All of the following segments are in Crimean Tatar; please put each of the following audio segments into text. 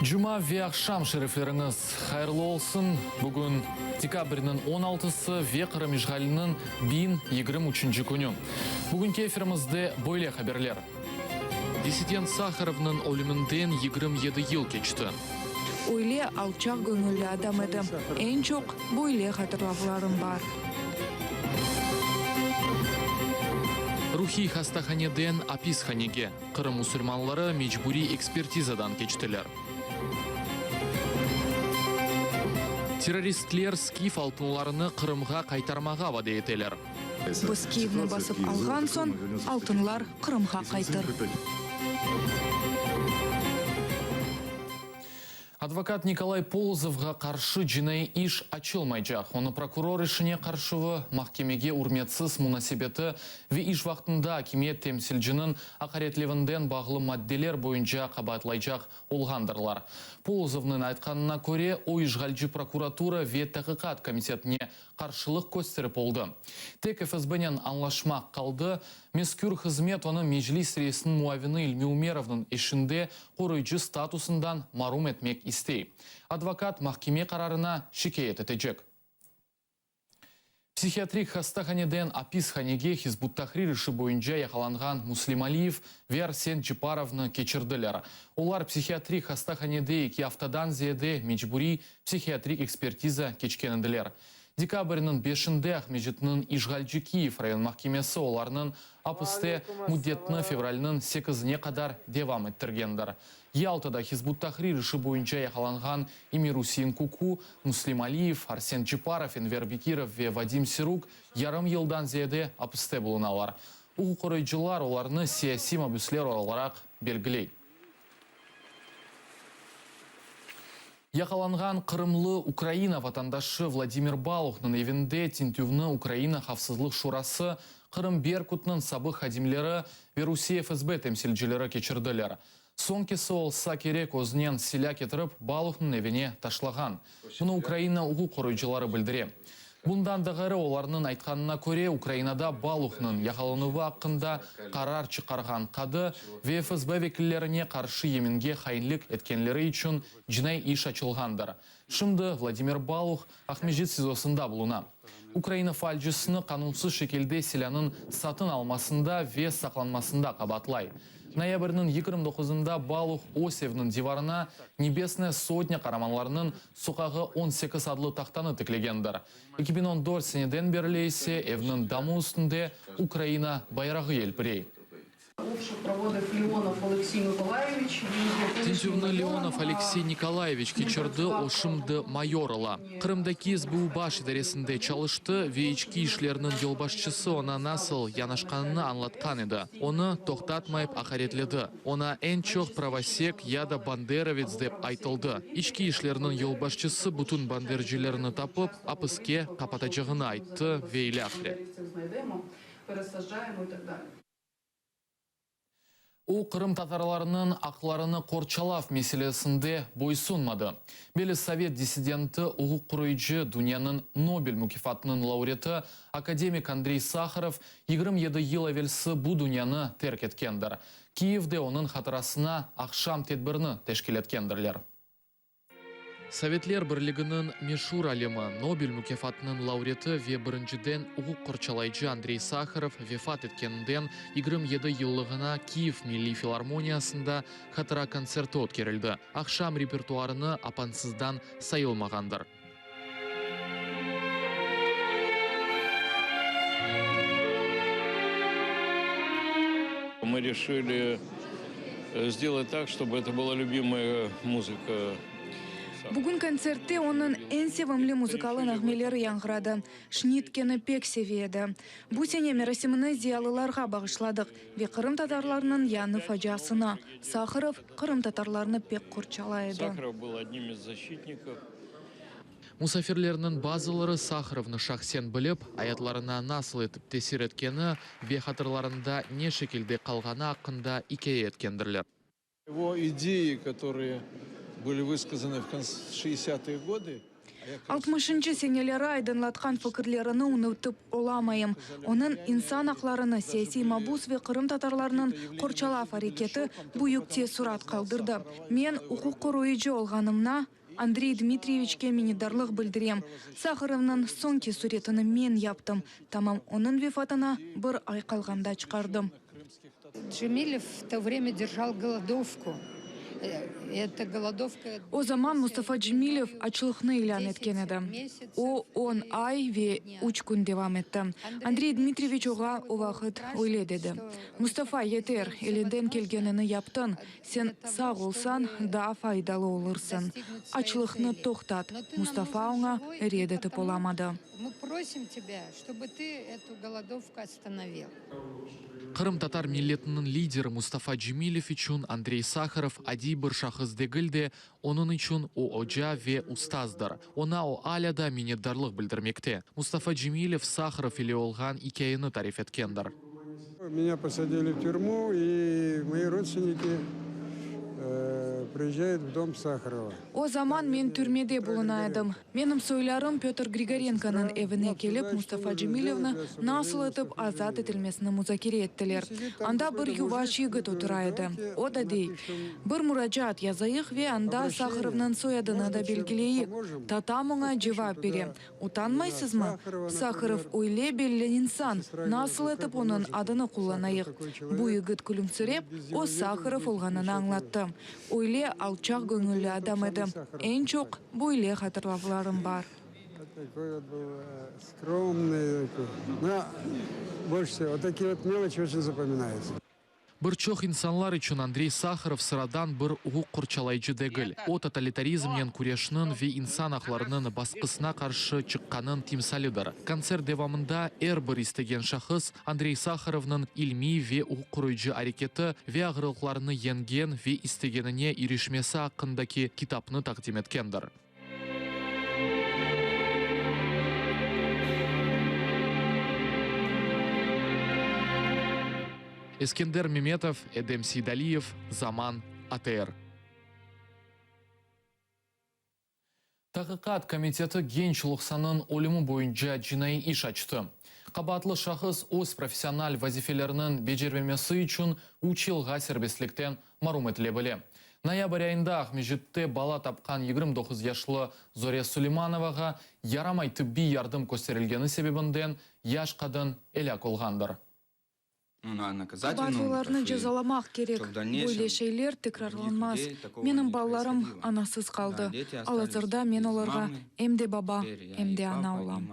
Cuma ve aqşam şerifleriñiz hayırlı olsun! Bugün dekabrniñ on altısı ve Qırım işğaliniñ 1023-nci künü. Bugünki efirimizde böyle haberler. Dissident Saharovnıñ ölüminden 27 yıl keçti. Öyle alçaq göñülli adam edi. Eñ çoq böyle hatırlavlarım bar. Ruhiy hastahaneden apishanege, Qırım musulmanları mecburiy ekspertizadan keçtiler. Terroristler skif altınlarını Qırımğa qaytarmağa vade eteler. Biz Kiyevni basıp alğan soñ, altınlar Qırımğa qaytır. Advokat Nikolay Polozovğa qarşı cinaiy iş açılmaycaq. Onı prokuror işine qarşuvı, mahkemege ürmetsiz munasebeti ve iş vaqtında akimiyet temsilciniñ aqaretlevinden bağlı maddeler boyunca qabaatlaycaq olğandırlar. Polozovnıñ aytqanına köre, o işğalci prokuratura ve Taqiqat komitetine qarşılıq kösterip oldı. Tek FSBnen añlaşmaq qaldı, mezkür hızmet onı Meclis reisiniñ muavini İlmi Umerovnıñ işinde qoruyıcı statusından marum etmek istey. Advokat mahkeme qararına şikâyet etecek. Psihiatrik hastahaneden apishanege Hizb ut-Tahrir işi boyunca yaqalanğan Muslim Aliyev ve Arsen Ceparovnı keçirdiler. Olar psihiatrik hastahanede eki aftadan ziyade mecburiy psihiatrik ekspertiza keçken ediler. Dekabrniñ beşinde Aqmescitniñ işğalci Kiyev rayon mahkemesi olarnıñ apiste müddetini fevralniñ sekizine qadar devam ettirgendir. Yaltada Hizb ut-Tahrir işi boyunca yaqalanğan Emir-Usein Kuku, Muslim Aliyev, Arsen Ceparov, Enver Bekirov ve Vadim Siruk yarım yıldan ziyade apiste bulunalar. Uquqqoruyıcılar olarnı siyasiy mabüsler olaraq belgiley. Yaqalanğan qırımlı Ukraina vatandaşı Vladimir Baluhnıñ evinde tintüvni Ukraina Havfsızlıq Şurası, Qırım Berkutnıñ sabıq hadimleri ve Rusiye FSB temsilcileri keçirdiler. Soñkisi olsa kerek, özünen silâ ketirip, Baluhnıñ evine taşlağan. Bunı Ukraina uquq qoruyıcıları bildire. Bundan da ğayrı, olarnıñ aytqanına köre, Ukrainada Baluhnıñ yaqalanuvı aqqında qarar çıqarğan qadı ve FSB vekillerine qarşı yeminge hainlik etkenleri içün cinaiy iş açılğandır. Şimdi Vladimir Baluh Aqmescit SİZOsında buluna. Ukraina faalcisini qanunsız şekilde silânıñ satın almasında ve saqlanmasında qabaatlay. Noyabrniñ 29-ında Baluh öz eviniñ divarına Nebesnaya sotnâ qaramanlarınıñ soqağı 18 adlı tahtanı tiklegendir. 2014 seneden berli ise evniñ damı üstünde Ukraina bayrağı yelpirey. Tintüvni Leonov Oleksiy Nikolayeviç keçirdi, o şimdi mayor ola. Qırımdaki SBU Baş idaresinde çalıştı ve içki işlerniñ yolbaşçısı oña nasıl yanaşqanını añlatqan edi. Onı toqtatmayıp aqaretledi. Oña eñ çoq pravosek ya da banderovets dep aytıldı. İçki işlerniñ yolbaşçısı bütün bandercilerni tapıp, apiske qapatacağını ayttı ve ilâhre. O, qırımtatarlarnıñ aqlarını qorçalav meselesinde boysunmadı. Belli sovet dissidenti, uquq qoruyıcı, dünyanıñ Nobel mukâfatınıñ laureatı, akademik Andrey Saharov 27 yıl evelsi bu dünyanı terk etkendir. Kiyevde onıñ hatırasına aqşam tedbirini teşkil etkendirler. Sovetler Birliginiñ meşur alimi, Nobel mukâfatınıñ laureatı ve birinciden uquq qorçalayıcı Andrey Saharov vefat etkeninden 27 yıllığına Kiyev milliy filarmoniyasında hatıra kontserti ötkerildi. Aqşam repertuarını apansızdan sayılmağandır. Мы решили сделать так, чтобы это была любимая музыка. Bugün kontsertte onıñ eñ sevimli muzıkalı nağmeleri yañğıradı. Şnitkeni pek seve edi. Bu sene merasimini ziyalılarğa bağışladıq ve qırımtatarlarnıñ yañı faciasına. Saharov qırımtatarlarnı pek qorçalay edi. Saharov был одним из защитников. Musafirlerniñ bazıları Saharovnı şahsen bilip, ayatlarına nasıl etip tesir etkeni ve hatırlarında ne şekilde qalğanı aqqında ikâye etkendirler. Ego idei, kotorıye bıli vıskazanı v şestidesâtıye godı. Altmışıncı seneleri aydınlatqan fikirlerini unutıp olamayım. Onıñ insan aqlarını, siyasiy mabus ve qırımtatarlarnıñ qorçalav areketi büyük teessurat qaldırdı. Men uquqqoruyıcı olğanımna Andrey Dmitriyeviçke minnetdarlıq bildirem. Saharovnıñ soñki süretini men yaptım, tamam onıñ vefatına bir ay qalğanda çıqardım. Cemilev v to vremya derjal golodovku. Eta golodovka. O zaman Mustafa Cemilev açlıqnı ilân etken edi. O, on ay ve üç kün devam etti. Andrey Dmitriyeviç oña o vaqıt öyle dedi, Mustafa, yeter, elinden kelgenini yaptıñ. Sen sağ olsañ, daa faydalı olursıñ. Açlıqnı toqtat. Mustafa oña red etip olamadı. Qırımtatar milletiniñ lideri Mustafa Cemilev içün Andrey Saharov adiy bir şahıs degil de, onıñ içün o oca ve ustazdır. Oña o alâ da minnetdarlıq bildirmekte. Mustafa Cemilev Saharov ile olğan ikâyeni tarif etkendir. Меня посадили в тюрьму, и мои родственники приезжают в дом Сахарова. O zaman men türmede buluna edim. Menim soylarım Pötr Grigorenkonıñ evine kelip, Mustafa Cemilevni nasıl etip azat etilmesini muzakere ettiler. Anda bir yuvaş yigit otura edi. O da dey, Bir muracaat yazayıq ve anda Saharovnıñ soyadını da belgileyik. Tatam oña cevap bere, Utanmaysızmı? Saharov öyle belli insan, nasıl etip onıñ adını qullanayıq? Bu yigit külümsirep, o Saharov olğanını añlattı. Öyle alçaqgöñülli adam edi. Eñ çoq böyle hatırlavlarım bar. Bir çoq insanlar içün Andrey Saharov sıradan bir uquq qorçalayıcı degil. O, totalitarizmnen küreşniñ ve insan aqlarınıñ basqısına qarşı çıqqanıñ timsalidir. Kontsert devamında er bir istegen şahıs Andrey Saharovnıñ ilmiy ve uquqqoruyıcı areketi ve ağırlıqlarnı yeñgen ve istegenine irişmesi aqqındaki kitapnı taqdim etkendir. Eskender Memetov, Edem Seydaliyev, Zaman, ATR. Taqiqat komiteti genç Lohsanıñ ölümi boyunca cinaiy iş açtı. Qabaatlı şahıs öz professional vazifeleriniñ becermemesi içün üç yılğa serbestlikten marum etile bile. Noyabr ayında Aqmescitte bala tapqan 29 yaşlı Zore Suleymanovağa yaramay tıbbiy yardım kösterilgeni sebebinden yaş qadın elâk olğandır. Qabaatlılarnı cezalamaq kerek, böyle şeyler tekrarlanmaz. Menim balalarım anasız qaldı. Al-azırda men olarğa em de baba, em de ana olam.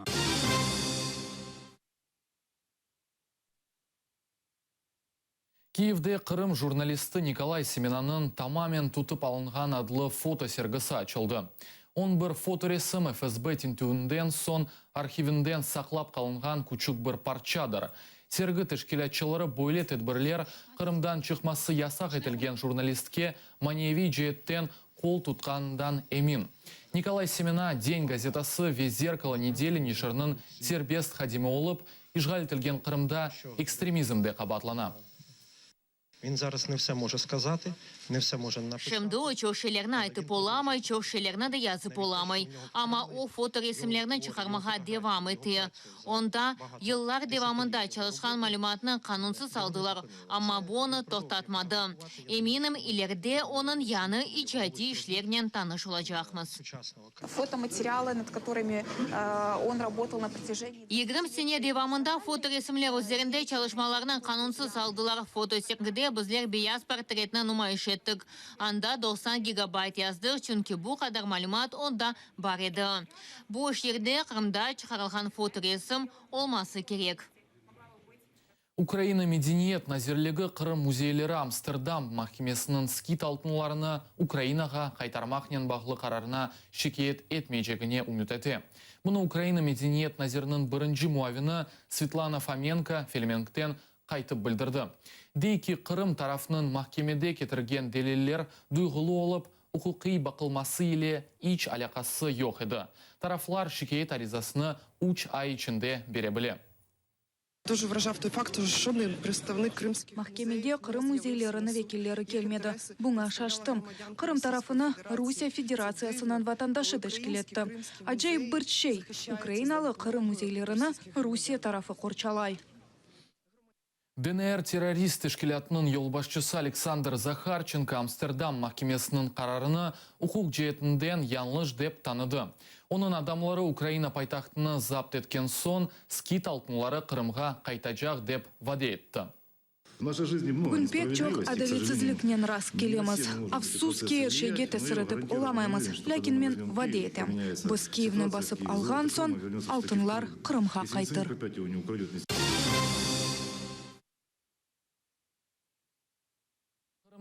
Kiyevde Qırım jurnalisti Nikolay Semenanıñ Tamamen tutıp alınğan adlı foto sergisi açıldı. On bir fotoresim FSB tintüvinden soñ arhivinden saqlap qalınğan küçük bir parçadır. Sergi teşkilâtçıları böyle tedbirler Qırımdan çıqması yasaq etilgen jurnalistke maneviy ceetten qol tutqanından emin. Nikolay Semena Den gazetası ve Zerkalo nedeli neşiriniñ serbest hadimi olıp, işğal etilgen Qırımda ekstremizmde qabaatlana. Şimdi o çoq şeylerni aytıp olamay, çoq şeylerni de yazıp olamay. Amma o fotoresimlerni çıqarmağa devam ete. Onda yıllar devamında çalışqan malümatnı qanunsız aldılar, amma bu onı toqtatmadı. Eminim, ileride onıñ yañı icadiy işlernen tanış olacaqmız. Fotomaterialı, nad kotorımi on rabotал na protyajeniyi. 20 sene devamında fotoresimler üzerinde çalışmalarnı qanunsız aldılar. Fotosergide bizler beyaz portretni numayış ettik. Anda 90 gigabayt yazdıq, çünki bu qadar malümat onda bar edi. Boş yerde Qırımda çıqarılğan fotoresim olması kerek. Ukraina Medeniyet nazirligi Qırım müzeyleri Amsterdam mahkemesiniñ skit altınlarını Ukrainağa qaytarmaqnen bağlı qararına şikâyet etmeycegine ümüt ete. Bunı Ukraina Medeniyet naziriniñ birinci muavini Svetlana Fomenko Felemenkten qaytıp bildirdi. Dey ki, Qırım tarafınıñ mahkemede ketirgen deliller duyğulı olıp, uquqiy baqılması ile iç alâqası yoq edi. Taraflar şikâyet arizasını üç ay içinde bere bile. Дуже вражав той факт, що жоден представник кримських Mahkemege Qırım müzeyleriniñ vekilleri kelmedi. Buña şaştım. Qırım tarafını Rusiye Federatsiyasınıñ vatandaşı teşkil etti. Acayip bir şey, ukrainalı Qırım müzeylerini Rusiye tarafı qorçalay. DNR terrorist teşkilâtınıñ yolbaşçısı Aleksandr Zaharçenko Amsterdam mahkemesiniñ qararını uquq ceetinden yañlış dep tanıdı. Onıñ adamları Ukraina paytahtını zapt etken soñ skit altınları Qırımğa qaytacaq dep vade etti. Bugün pek çoq adaletsizliknen rast kelemiz. Afsus ki, er şeyge tesir etip olamaymız. Lâkin men vade etem, biz Kiyevni basıp alğan soñ, altınlar Qırımğa qaytır.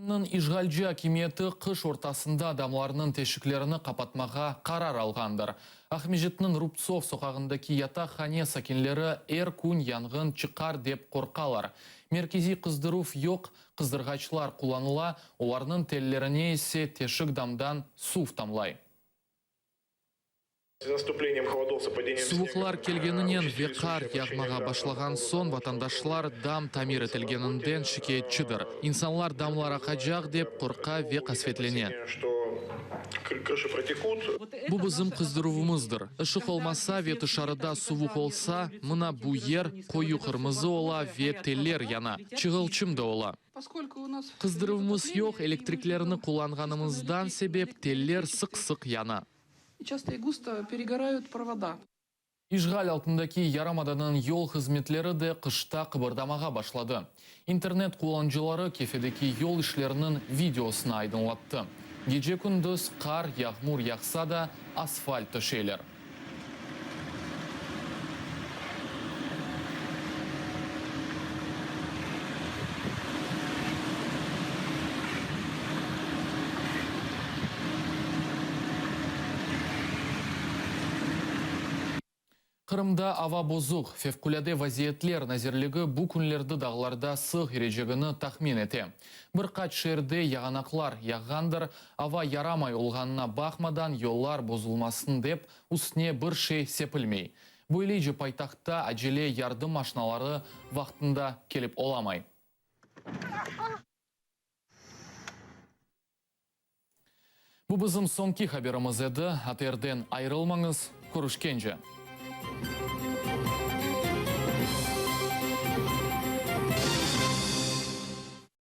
Qırımnıñ işğalci akimiyeti qış ortasında adamlarnıñ teşiklerini qapatmağa qarar alğandır. Aqmescitniñ Rubtsov soqağındaki yataqhane sakinleri er kün yanğın çıqar dep qorqalar. Merkeziy qızdıruv yoq, qızdırğaçlar qullanıla, olarnıñ tellerine ise teşik damdan suv tamlay. Suvuqlar kelgeninen ve qar yağmağa başlağan soñ vatandaşlar dam tamir etilgeninden şikâyetçidir. İnsanlar damlar aqacaq dep qorqa ve qasvetlene. Bu bizim qızdıruvımızdır. Işıq olmasa ve tışarıda suvuq olsa, mına bu yer qoyu qırmızı ola ve teller yana, çığılçım da ola. Qızdıruvımız yoq, elektriklerni qullanğanımızdan sebep teller sıq-sıq yana. Часто и gusto перегорают провода. İşğal altındaki yarımadanıñ yol hızmetleri de qışta qıbırdamağa başladı. İnternet qullanıcıları Kefedeki yol işleriniñ videosını aydınlattı. Gece-kündüz qar, yağmur yağsa da, asfalt töşeyler. Qırımda ava bozuq. Fevqulâde vaziyetler nazirligi bu künlerde dağlarda sığ irecegini tahmin ete. Bir qaç şeerde yağanaqlar yağğandır. Ava yaramay olğanına baqmadan, yollar bozulmasın dep, üstüne bir şey sepilmey. Böylece paytahtta acele yardım maşinaları vaqtında kelip olamay. Bu bizim soñki haberimiz edi. ATRden ayırılmañız. Körüşkence!